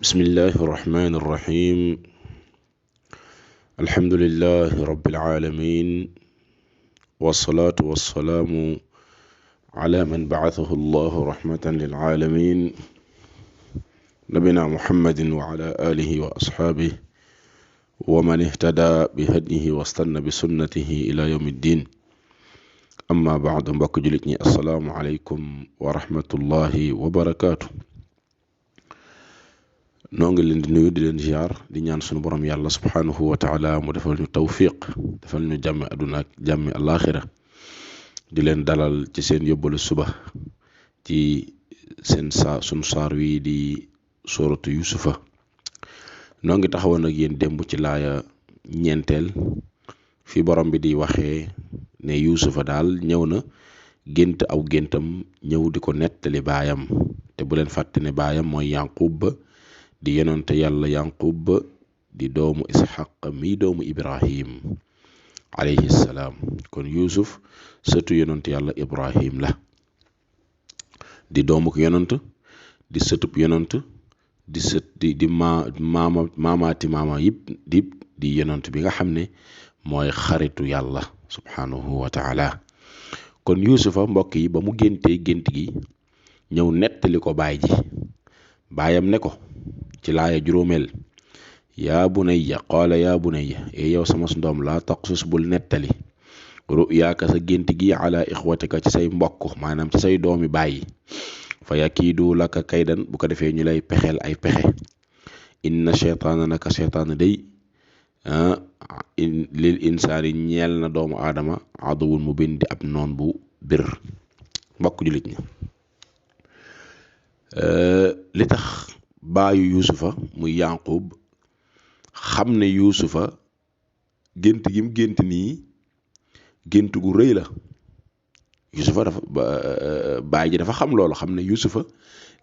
bismillahi irrahmani irrahim alhamdulillahi rabbil alamin wassalaatu wassalaamu ala man ba'athahu allahu rahmatan lil alamin nabina muhammadin wa ala alihi wa ashaabihi wa man ihtada bi hadihi wastanna bi sunnatihi ila yawmi ddin amma ba'du. mbokk jullit ñi assalaamu aleykum wa rahmatullahi wa barakaatu. noo ngi leen di nuyu di leen ziar di ñaan sunu borom yàlla subhanahu wa taala mu defal ñu tawfiq defal ñu jàmmi àdduna ak jàmmi alaaxira di leen dalal ci seen yóbbalu suba ci sunu saar wi di suratu yusufa. noo ngi taxawoon ak yéen démb ci laaya ñeenteel fi borom bi di waxee ne yusufa daal ñëw na gént aw géntam ñëw di ko nettali baayam, te bu leen fàtte ne baayam mooy Yanqub di yonente yàlla Yanqub di doomu Ishaq mi doomu Ibrahim alayhi salaam. kon Yuusuf sëtu yonente yàlla Ibrahim la, di doomu ko yonent, di sëtub yonent, di sët di maamaati maama yëpp di yonent bi nga xam ne mooy xaritu yàlla subhanahu wa taala. kon Yuusufa mbokk yi ba mu géntee gént gi ñëw nettali ko baayam ne ko ci laaya juróomeel, yaa bunayya qaala yaa bunayya yow sama ndoom laa taqsus bul nettali ruyaaka sa gént gi ala ixwatika ci say mbokk, maanaam ci say doomi bàyyi, fa yakiidu laka kaydan bu ko defee ñu lay pexeel ay pexe. inna cheytaana naka cheytaana day lil insaani ñeel na doomu aadama aduwun mu bindi ab noon bu bir. mbokk jullit ñi, li tax baayu yusufa muy Yanqub xam ne yusufa gént gi mu gént nii gént gu rëy la. yusufa dafa baay ji dafa xam loolu, xam ne yusufa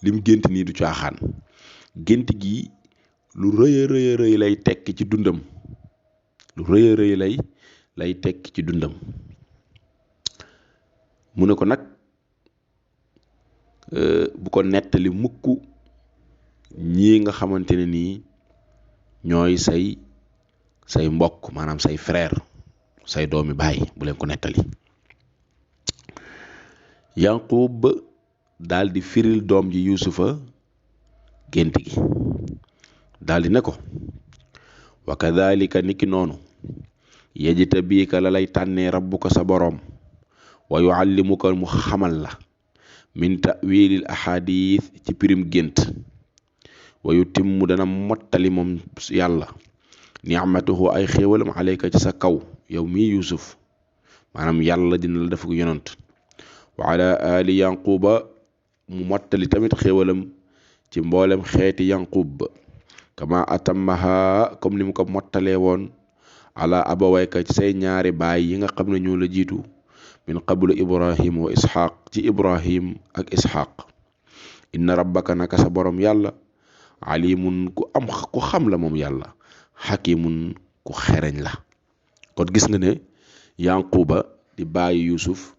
lim gént nii du caaxaan. gént gi lu rëy a rëy lay tekki ci dundam, lu rëy a rëy lay tekki ci dundam. mu ne ko nag bu ko nettali mukk ñii nga xamante ne nii ñooy say mbokk, maanaam say frère, say doomi baay, bu leen ko nettali. Yanqub daal di firil doom ji yusufa gént gi, daal di ne ko wa kadhalika niki noonu yajtabiika la lay tànnee rabbuka sa boroom, wa yuallimuka mu xamal la min ta'wilil ahadith ci pirim gént, wa yutimmu dana mottali moom yàlla ni'matuhu ay xéewalam alayka ci sa kaw yow mii yusuf, maanaam yàlla dina la def ko yonant, wa ala ali yanquba mu mottali tamit xéewalam ci mboolem xeeti yanqub, kama atammaha comme ni mu ko mottalee woon ala abawayka ci say ñaari baay yi nga xam ne ñoo la jiitu, min qablu ibrahim wa ishaq, ci ibrahim ak ishaq. inna rabbaka naka sa borom yàlla alimun ku xam la moom yàlla, xakimun ku xereñ la. kon gis nga ne Yanquba di bàyyi Yuusuf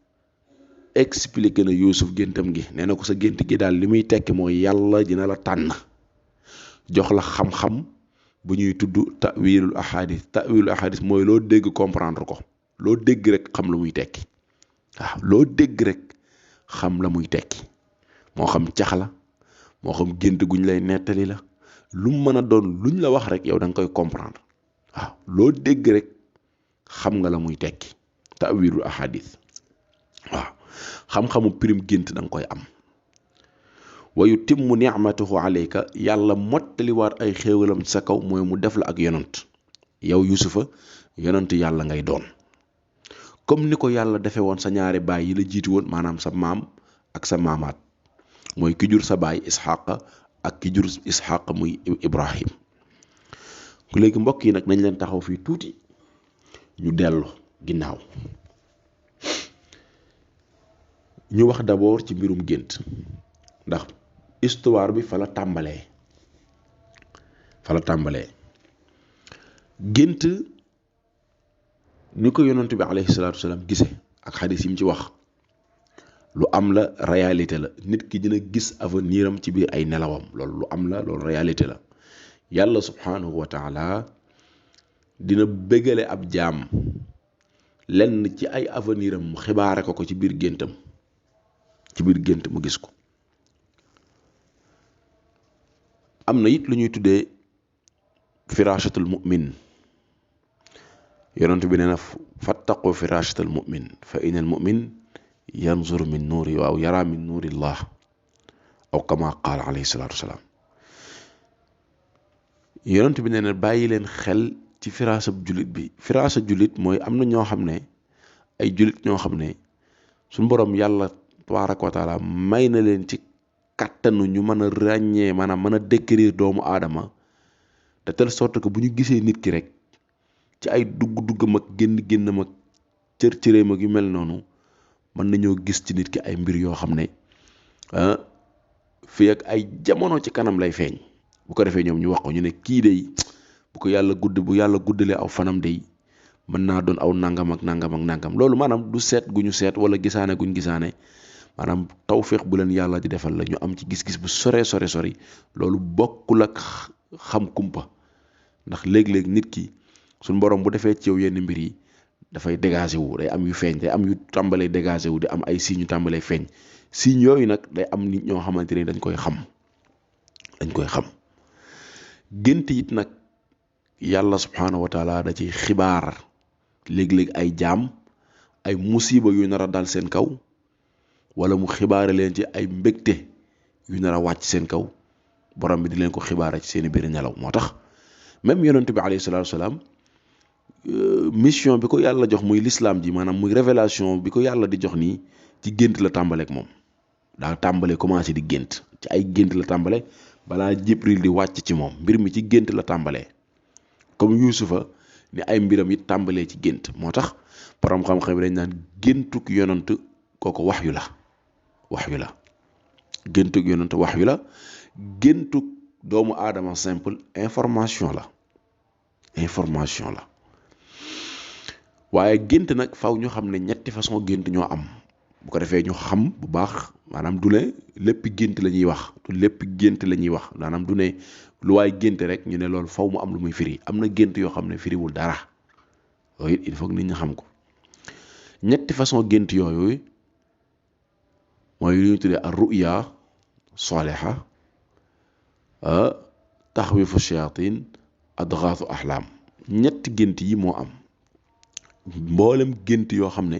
expliqué na Yuusuf géntam gi, nee na ko sa gént gi daal li muy tekki mooy yàlla dina la tànn jox la xam-xam bu ñuy tudd ta'wilul ahadis mooy loo dégg comprendre ko, loo dégg rek xam la muy tekki. waaw loo dégg rek xam la muy tekki, moo xam cax la, moo xam gént guñ lay nettali la, lu mu mën a doon luñ la wax rek yow da nga koy comprendre. waaw loo dégg rek xam nga la muy tekki. ta'wilul ahadith, waaw xam-xamu pirim gént da nga koy am. wa yutimmu ni'matahu alayka, yàlla mottaliwaat ay xéewalam sa kaw mooy mu def la ak yonant. yow yusufa yonant yàlla ngay doon, comme ni ko yàlla defee woon sa ñaari baay yi la jiitu woon, maanaam sa maam ak sa maamaat, mooy ki jur sa baay Isxaq ak ki jur Isxaq muy Ibrahim. léegi mbokk yi nag nañ leen taxaw fii tuuti ñu dellu ginnaaw, ñu wax d'abord ci mbirum gént, ndax histoire bi fa la tàmbalee. gént ni ko yonent bi alayhi salaatu wasalaam gise ak xadis yi mu ci wax lu am la, réalité la. Nit ki dina gis avenir am ci biir ay nelawam, loolu lu am la, loolu réalité la. yàlla subhanahu wa taala dina bégale ab jaam lenn ci ay avenir am mu xibaare ko ci biir géntam, ci biir gént mu gis ko. am na it lu ñuy tuddee firashatul mu'min. yonent bi nee na fattaqu firashatul mu'min fa inal mu'min yanzur min nuuri waaw yara min nuurillah aw kama qaala alayhi salaatu wasalaam. yonent bi nee na bàyyi leen xel ci firaasab jullit bi. firaasa jullit mooy am na ñoo xam ne ay jullit ñoo xam ne suñu borom yàlla tabaaraka wa taala may na leen ci kàttanu ñu mën a ràññee maanaam mën a décrire doomu aadama de telle sorte que bu ñu gisee nit ki rek ci ay dugg-duggam ak génn-génnam ak cër-cëreem ak yu mel noonu mën nañoo gis ci nit ki ay mbir yoo xam ne fii ak ay jamono ci kanam lay feeñ. bu ko defee ñoom ñu wax ko ñu ne kii day bu yàlla guddalee aw fanam day mën naa doon aw nangam ak nangam ak nangam. loolu maanaam du seet gu ñu seet wala gisaane guñ gisaane, maanaam tawféex bu leen yàlla di defal la ñu am ci gis-gis bu sori. loolu bokkul ak xam kumpa, ndax léeg-léeg nit ki suñ borom bu defee ci yow yenn mbir yi dafay dégagé wu, day am yu feeñ, day am yu tàmbalee dégagé wu, di am ay signes yu tàmbalee feeñ. signes yooyu nag day am nit ñoo xamante ne dañ koy xam. gént it nag yàlla subhanahu wa taala da ci xibaar léeg-léeg ay jaam ay musiba yu nar a dal seen kaw, wala mu xibaare leen ci ay mbégte yu nar a wàcc seen kaw, borom bi di leen ko xibaara ci seeni biir nelaw. moo tax même yonent bi alayhi salaatu wasalaam mission bi ko yàlla jox muy l'islam ji, maanaam muy révélation bi ko yàlla di jox nii, ci gént la tàmbaleek moom. daa tàmbale commencé di gént, ci ay gént la tàmbale balaa Jibril di wàcc ci moom. mbir mi ci gént la tàmbalee, comme Yuusufa ni ay mbiram it tàmbalee ci gént. moo tax borom xam-xam dañ naan géntuk yonant kooku waxyu la. géntuk yonant waxyu la. géntuk doomu aadama simple information la. waaye gént nag faw ñu xam ne ñetti façon gént ñoo am. bu ko defee ñu xam bu baax, maanaam du ne lépp gént la ñuy wax, maanaam du ne lu waay gént rek ñu ne loolu faw mu am lu muy firi. am na gént yoo xam ne firiwul dara. yooyu il faut que nit ñi xam ko. ñetti façon gént yooyu mooy lu ñuy tuddee ar ruya saliha, taxwifu shayatin, adgaasu axlaam. ñetti gént yi moo am. mboolem gént yoo xam ne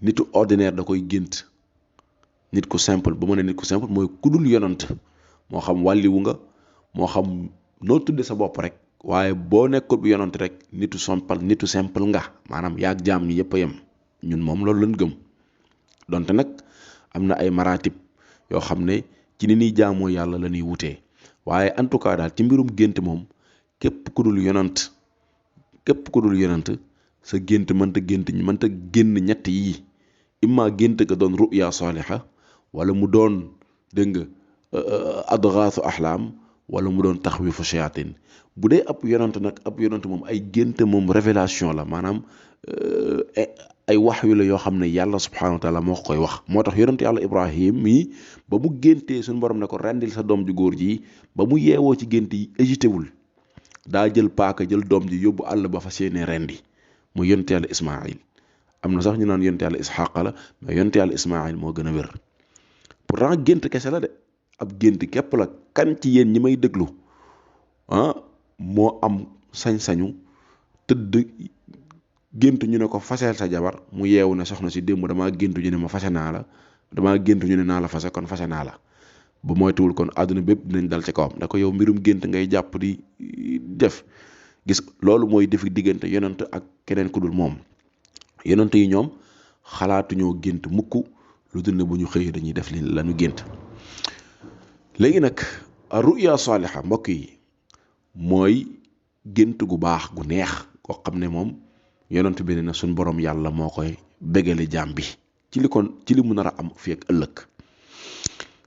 nitu ordinaire da koy gént, nit ku simple. ba mu ne nit ku simple mooy ku dul yonant, moo xam wàlliwu nga, moo xam noo tudde sa bopp rek, waaye boo nekkul bu yonant rek nitu simple nga, maanaam yaag jaam ñi yëpp a yem. ñun moom loolu lañ gëm. donte nag am na ay maratib yoo xam ne ci ni ñuy jaamoo yàlla la ñuy wutee, waaye en tout cas daal ci mbirum gént moom képp ku dul yonant sa gént mënta génn ñett yii. imma gént ga doon ruya saliha, wala mu doon dégg nga adgaasu axlaam, wala mu doon taxwifu shayatin. bu dee ab yonant moom ay gént moom révélation la, maanaam ay wax yu la yoo xam ne yàlla subhanahu wa taala moo ko koy wax. moo tax yonent yàlla Ibrahim mii ba mu géntee suñu borom ne ko rendil sa doom ju góor ji, ba mu yeewoo ci gént yi hésité wul, daa jël paaka jël doom ji yóbbu àll ba fas yéene rendi. muy yonent yàlla Ismaïl. am na sax ñu naan yonent yàlla Isxaaq la, mais yonent yàlla Ismaïl moo gën a wér. pourtant gént kese la de, ab gént képp la. kan ci yéen ñi may déglu moo am sañ-sañu tëdd gént ñu ne ko faseel sa jabar, mu yeewu ne soxna si démb damaa géntu ñu ne ma fase naa la, damaa géntu ñu ne naa la fase, kon fase naa la. ba moytuwul kon àdduna bépp dinañ dal ci kawam. da ko yow mbirum gént ngay jàpp di def. gis loolu mooy defi diggante yonent ak keneen ku dul moom. yonent yi ñoom xalaatuñoo gént mukk lu dul ne bu ñu xëyee dañuy def li lañu gént. léegi nag ruya saliha mbokk yi mooy gént gu baax gu neex koo xam ne moom yonent bi ne na suñ borom yàlla moo koy bégale jaam bi ci li mu nar a am fi ak ëllëg.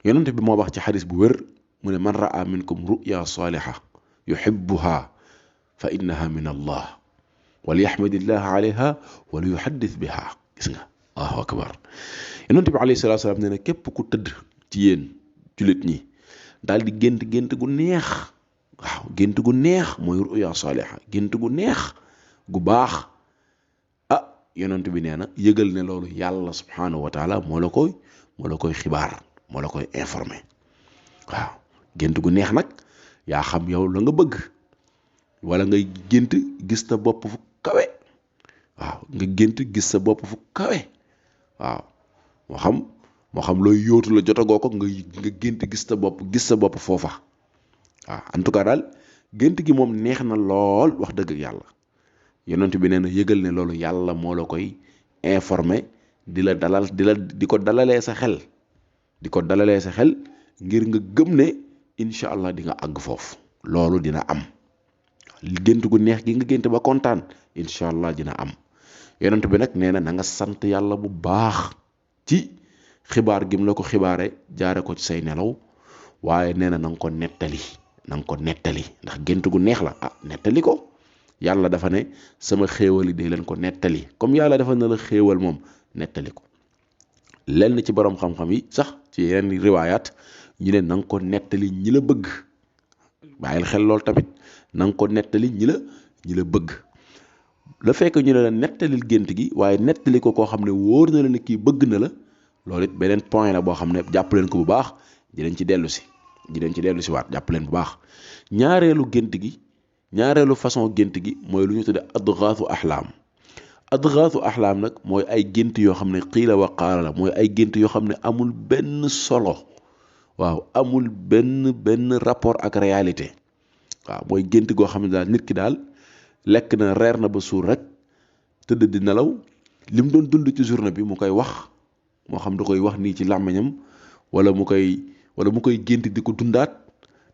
yonent bi moo wax ci xadis bu wér mu ne man raa minkum ruya saliha yuhibbuha fa innaha min allah wal yaxmadillah alayha wala yuhaddis biha. gis nga Allahu akbar. Yonent bi alayhi salaatu salaam nee na képp ku tëdd ci yéen jullit ñi daal di gént gu neex, waaw gént gu neex mooy ruya saaliha, gént gu neex gu baax, yonent bi nee na yëgal ne loolu yàlla subhanahu wa taala moo la koy xibaar, moo la koy informé. waaw gént gu neex nag yaa xam yow la nga bëgg, wala ngay gént gis sa bopp fu kawe. waaw nga gént gis sa bopp fu kawe. waaw moo xam looy yóotu la jotagoo ko nga gént gis sa bopp foofa. waaw en tout cas daal gént gi moom neex na lool wax dëgg yàlla. yonent bi nee na yëgal ne loolu yàlla moo la koy informé di la dalal di ko dalalee sa xel, ngir nga gëm ne incha allah di nga àgg foofu. loolu dina am gént gu neex gi nga gént ba kontaan incha allah dina am. yonent bi nag nee na nga sant yàlla bu baax ci xibaar gi mu la ko xibaare jaare ko ci say nelaw, waaye nee na nga ko nettali ndax gént gu neex la nettali ko. yàlla dafa ne sama xéewal yi day leen ko nettali, comme yàlla dafa na la xéewal moom nettali ko. lenn ci borom xam-xam yi sax ci yenn riwaayaat ñu ne na nga ko nettali ñi la bëgg. bàyyil xel lool tamit, na nga ko nettali ñi la bëgg. la fekk ñu ne la nettalil gént gi, waaye nettali ko koo xam ne wóor na la ne kii bëgg na la, loolu it beneen point la boo xam ne jàpp leen ko bu baax, dinañ ci dellu si waat jàpp leen bu baax. ñaareelu façon gént gi mooy lu ñu tudde adgaasu axlaam nag mooy ay gént yoo xam ne xiila wa qaala la, mooy ay gént yoo xam ne amul benn solo. waaw amul benn rapport ak réalité. waaw mooy gént goo xam ne daal nit ki daal lekk na reer na ba suur rek tëdd di nelaw, li mu doon dund ci journée bi mu koy wax, moo xam da koy wax nii ci làmmiñam wala mu koy gént di ko dundaat,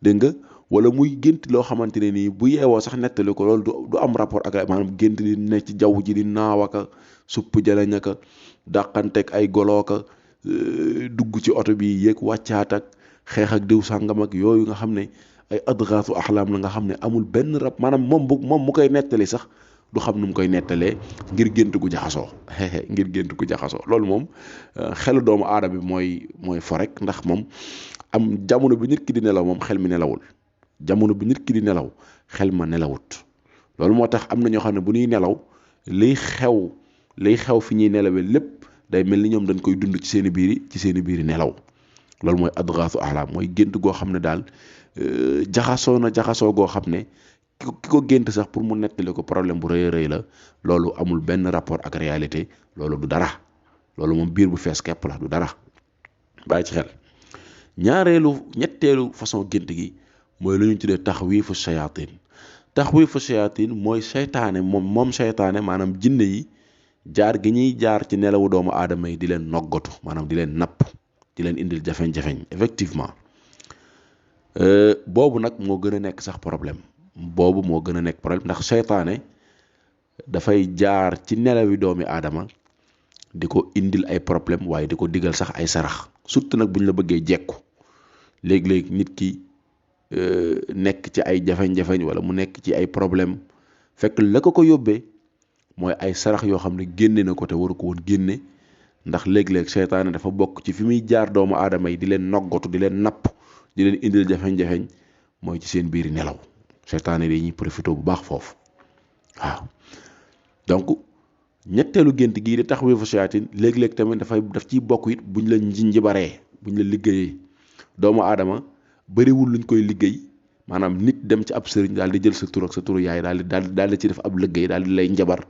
dégg nga, wala muy gént loo xamante ne nii bu yeewoo sax nettali ko, loolu du am rapport ak maanaam gént di ne ci jaww ji di naaw aka supp jalañ aka dàqanteeg ay golooka dugg ci oto bi yéeg wàccaat ak xeex ak diw sàngam ak yooyu nga xam ne ay adgaasu axlaam la nga xam ne amul benn rab, maanaam moom mu koy nettali sax du xam nu mu koy nettalee ngir gént gu jaxasoo loolu moom xelu doomu aadama bi mooy fo rek, ndax moom am jamono bi nit ki di nelaw moom xel mi nelawul. jamono bi nit ki di nelaw xel ma nelawut. loolu moo tax am na ñoo xam ne bu ñuy nelaw liy xew fi ñuy nelawee lépp day mel ni ñoom dañ koy dund ci seeni biiri nelaw. loolu mooy adgaasu axlaam, mooy gént goo xam ne daal jaxasoo goo xam ne ki ko gént sax pour mu nettali ko problème bu rëy a rëy la. loolu amul benn rapport ak réalité, loolu du dara, loolu moom biir bu fees kepp la, du dara. bàyyi ci xel. ñetteelu façon gént gi mooy lu ñu tuddee taxwiifu shayatin mooy seytaane moom seytaane maanaam jinne yi jaar gi ñuy jaar ci nelawu doomu aadama yi di leen noggatu, maanaam di leen napp, di leen indil jafeñ-jafeñ. effectivement boobu nag moo gën a nekk sax problème, ndax seytaane dafay jaar ci nelawi doomi aadama di ko indil ay problème, waaye di ko digal sax ay sarax, surtout nag bu ñu la bëggee jekku. léeg-léeg nit ki nekk ci ay jafeñ-jafeñ wala mu nekk ci ay problème, fekk la ko yóbbee mooy ay sarax yoo xam ne génne na ko te waru ko woon génne. ndax léeg-léeg seytaane dafa bokk ci fi muy jaar doomu aadama yi di leen noggatu, di leen napp, di leen indil jafeñ-jafeñ, mooy ci seen biiri nelaw. seytaane yi ñuy profité bu baax foofu. waaw donc ñetteelu gént gii di taxwiifu shayaatin léeg-léeg tamit daf ciy bokk it buñ la njibaree, buñ la liggéeyee. doomu aadama bariwul luñ koy liggéey, maanaam nit dem ci ab sëriñ daal di jël sa tur ak sa turu yaay daal di ci def ab liggéey daal di lay njabar,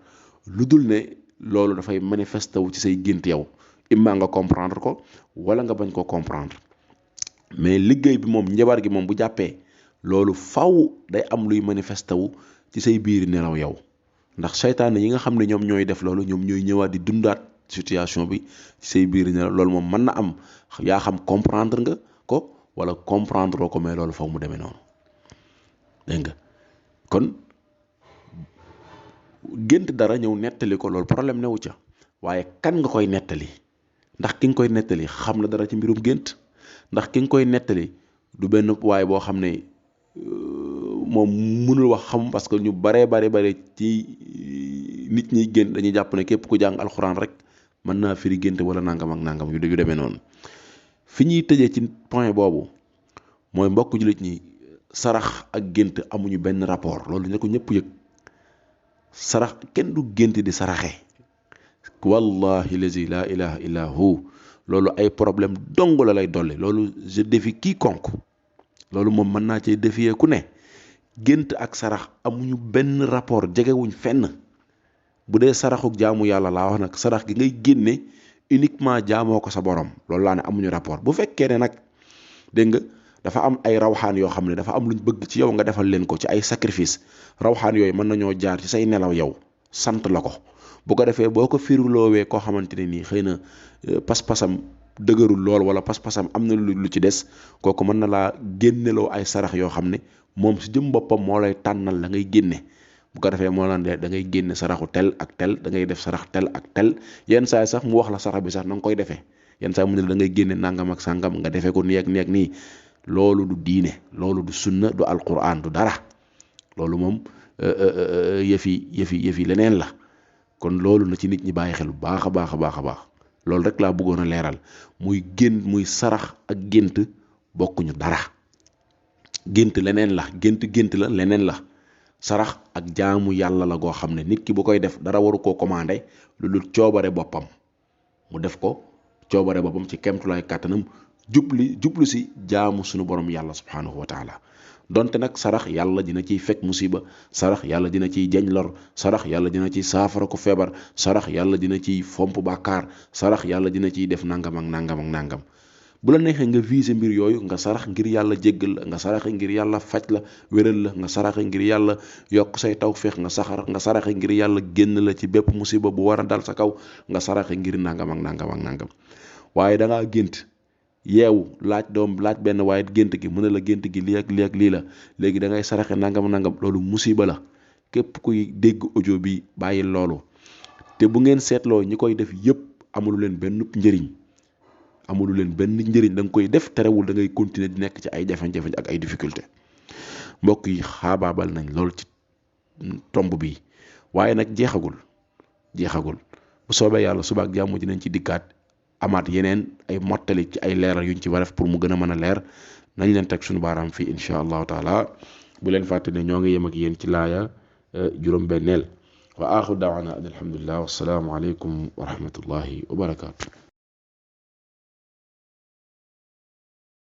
lu dul ne loolu dafay manifesté wu ci say gént yow, imma nga comprendre ko wala nga bañ ko comprendre. mais liggéey bi moom, njabar gi moom bu jàppee, loolu faw day am luy manifesté wu ci say biiri nelaw yow. ndax seytaane yi nga xam ne ñoom ñooy def loolu, ñoom ñooy ñëwaat di dundaat situation bi ci say biiri nelaw. loolu moom mën na am, yaa xam comprendre nga ko wala comprendre ko, mais loolu faw mu demee noonu, dégg nga. kon gént dara ñëw nettali ko, loolu problème newu ca, waaye kan nga koy nettali? ndax ki nga koy nettali xam na dara ci mbirum gént? ndax ki nga koy nettali du benn waaye boo xam ne moom mënul wax xam, parce que ñu bare ci nit ñiy gént dañuy jàpp ne képp ku jàng alxuraan rek mën naa firi gént wala nangam ak nangam yu demee noonu. fi ñuy tëjee ci point boobu mooy mbokk jullit ñi sarax ak gént amuñu benn rapport loolu ne ko ñëpp yëg. sarax kenn du gént di saraxe wallahi lazi la ilaha illa hu loolu ay problème dong la lay dolli loolu je défie quiconque loolu moom mën naa cee défier ku ne gént ak sarax amuñu benn rapport jegewuñ fenn. bu dee saraxuk jaamu yàlla laa wax nag sarax gi ngay génne uniquement jaamoo ko sa borom loolu laa ne amuñu rapport. bu fekkee ne nag dégg nga dafa am ay rawxaan yoo xam ne dafa am luñ bëgg ci yow nga defal leen ko ci ay sacrifice rawxaan yooyu mën nañoo jaar ci say nelaw yow sant la ko bu ko defee boo ko firuloowee koo xamante ne nii xëy na pas-pasam dëgërul lool wala pas-pasam am na lu ci des kooku mën na laa génneloo ay sarax yoo xam ne moom si jëm boppam moo lay tànnal la ngay génne. bu ko defee moo laan da ngay génne saraxu tel ak tel da ngay def sarax tel ak tel yenn saa sax mu wax la sarax bi sax na nga koy defee yenn saa mu ne da ngay génne nangam ak sàngam nga defee ko nii ak nii ak nii. loolu du diine loolu du sunna du alquran du dara loolu moom yëfi leneen la kon loolu na ci nit ñi bàyyi xel bu baax a baax a baax a baax loolu rek laa bëggoon a leeral muy muy sarax ak gént bokkuñu dara. gént leneen la gént la leneen la. sarax ak jaamu yàlla la goo xam ne nit ki bu koy def dara waru koo commandé lu dul coobare boppam mu def ko coobare boppam ci kemtulaay kàttanam jublu si jaamu sunu borom yàlla subhanahu wa taala donte nag sarax yàlla dina ciy fekk musiba sarax yàlla dina ciy jañ lor sarax yàlla dina ciy saafara ko feebar sarax yàlla dina ciy fomp bàkkaar sarax yàlla dina ciy def nangam ak nangam ak nangam. bu la neexee nga viser mbir yooyu nga sarax ngir yàlla jéggal la nga saraxe ngir yàlla faj la wéral la nga saraxe ngir yàlla yokk say tawféex nga saraxe ngir yàlla génn la ci bépp musiba bu war a dal sa kaw nga saraxe ngir nangam ak nangam ak nangam. waaye da ngaa gént yeewu laaj benn waaye gént gi mu ne la gént gi lii ak lii ak lii la léegi da ngay saraxe nangam nangam loolu musiba la. képp kuy dégg audio bi bàyyi loolu te bu ngeen seetloo ñi koy def yépp amulu leen benn njëriñ. da nga koy def terewul da ngay continuer di nekk ci ay jafe-jafe ak ay difficulté mbokk yi xaabaabal nañ lool ci tomb bi waaye nag jeexagul bu soobee yàlla suba ak jàmm dinañ ci dikkaat amaat yeneen ay mottali ci ay leeral yuñ ci war a def pour mu gën a mën a leer nañ leen teg suñu baaraam fii incha allahu taala bu leen fàtte ne ñoo ngi yem ak yéen ci laaya juróom-benneel wa aaxiru daawaana an alhamdulillah wassalaamu aleykum wa rahmatullahi wa barakaatu.